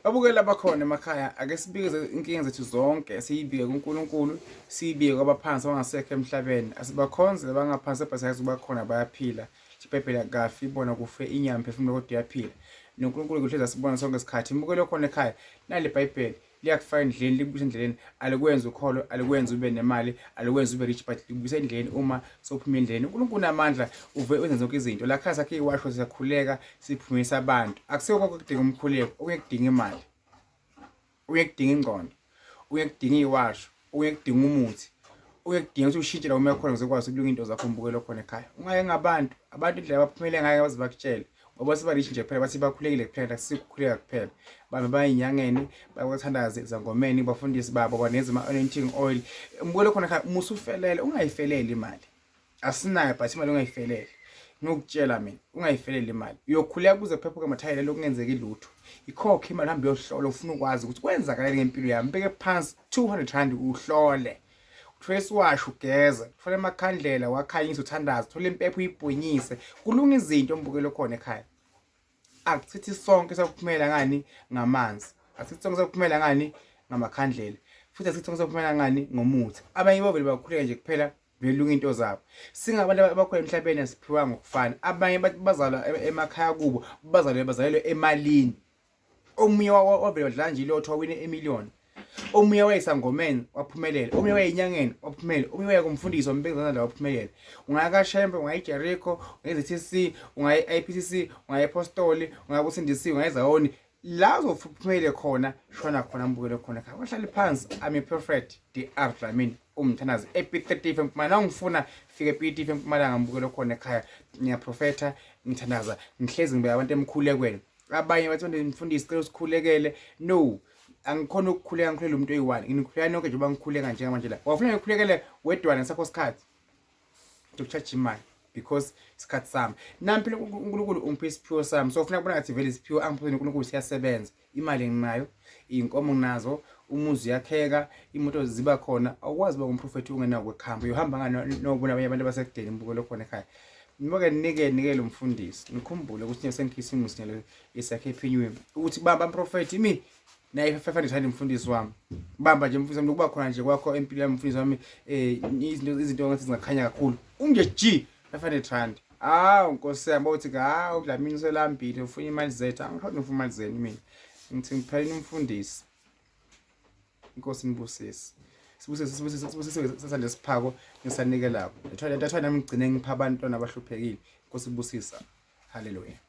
Babukeli abakhona emakhaya, ake sibike inkinga zethu zonke, siyibike kuNkulunkulu, siyibike kwabaphansi abangasekho emhlabeni. Asibakhonze abangaphansi ebhasayazi bakhona bayaphila. IBhayibheli akafi bona kufe inyama phefumulo kodwa iyaphila. NoNkulunkulu kuhlezi asibona sonke isikhathi. Mbukeli okhona ekhaya, nali iBhayibheli liyakufaka endleleni, likubuyisa endleleni. Alikwenzi ukholo, alikwenzi ube nemali, alikwenzi ube rich, but likubuyisa endleleni uma sewuphuma endleleni. UNkulunkulu unamandla, uve wenza zonke izinto. La khaya sakhe iwasho siyakhuleka, siphumisa abantu. Akusikho konke okudinga umkhuleko, okunye kudinga imali, okunye kudinga ingqondo, okunye kudinga iwasho, okunye kudinga umuthi, okunye kudinga ukuthi ushintshe la ume khona ukuze ukwazi ukulunga into zakho mbukelo khona ekhaya. Ungaye ngabantu, abantu indlela abaphumele ngayo baze bakutshele. Ngoba sebarich nje kuphela bathi bakhulekile kuphela sikukhuleka kuphela. Bambe bayinyangeni, bayothandaza ezangomeni, bafundisi babo banenza ama-anointing oil. Mbukelo khona ekhaya musufelele, ungayifeleli imali. Asinayo but imali ungayifeleli. Ngiyokutshela mina, ungayifeleli imali. Uyokhuleka kuze kuphephuke amathayela lokungenzeki lutho. Ikhokhe imali uhambe uyohlola ufuna ukwazi ukuthi kwenzakaleni ngempilo yami. Beke phansi 200 rand uhlole. Uthole isiwasho ugeze, uthole amakhandlela wakhanyisa uthandaze, uthole impepho uyibhunyise. Kulunga izinto mbukelo khona ekhaya. Akusithi sonke sakuphumela ngani ngamanzi. Akusithi sonke sakuphumela ngani ngamakhandlela. Futhi akusithi sonke sakuphumela ngani ngomuthi. Abanye bovele bakhuleka nje kuphela belunga into zabo. Singabantu abakhona emhlabeni asiphiwa ngokufana. Abanye bathi bazalwa emakhaya kubo, bazalwe bazalelwe emalini. Omunye wavele wadlala nje ilotho wawina emillion. Omunye wayesangomeni waphumelela, omunye wayenyangeni waphumelela, omunye waya kumfundisi wambeka izandla waphumelela. Ungaya kaShembe, ungaya eJericho, ungaya e-ZCC, ungaya e-IPCC, ungaya ePostoli, ungaya kuSindisiwe, ungaya eZayoni. La uzophumelele khona, shona khona mbukele khona ekhaya. Wahlale phansi, I'm a prophet, DR Dlamini, umthandazi eP35 eMpumalanga. Ungifuna fike eP35 eMpumalanga mbukele khona ekhaya. Ngiyaprofetha, ngithandaza, ngihlezi ngibeka abantu emkhulekweni. Abanye bathi mfundisi cela usikhulekele. No, angikhona ukukhuleka ngikhulele umuntu oyi-one, nginikhuleka nonke njengoba ngikhuleka njengamanje la. Wafuna ngikhulekele wedwana ngesakho sikhathi, ngizoku-charge imali because isikhathi sami nami phela uNkulunkulu ungiphe isiphiwo sami, so ufuna kubona ngathi vele isiphiwo angiphe uNkulunkulu siyasebenza. Imali nginayo, iy'nkomo nginazo, umuzi uyakheka, imoto ziba khona. Awukwazi uba ngumprofethi ungenawo kwekuhamba, uyohamba ngani nobona abanye abantu abasekudeni mbukelo khona ekhaya. Nibake nike nikele umfundisi, nikhumbule ukuthi sengikhisimusi nyalo esakhe ephinyweni ukuthi bamba mprofethi imi naye 500 rand mfundisi wami, bamba nje mfundisi wami, ukuba khona nje kwakho empilweni yami mfundisi wami, izinto ngathi zingakhanya kakhulu unje G 500 rand. Hawu nkosi yami, bathi hawu Dlamini uselambile ufuna imali zethu. Angikhona ufuna imali zenu mina, ngithi ngiphelele umfundisi. Inkosi nibusise, sibusise sibusise sibusise sasande siphako nisanikelako. Lento nami ngigcine ngipha abantwana abahluphekile. Inkosi ibusisa. Haleluya.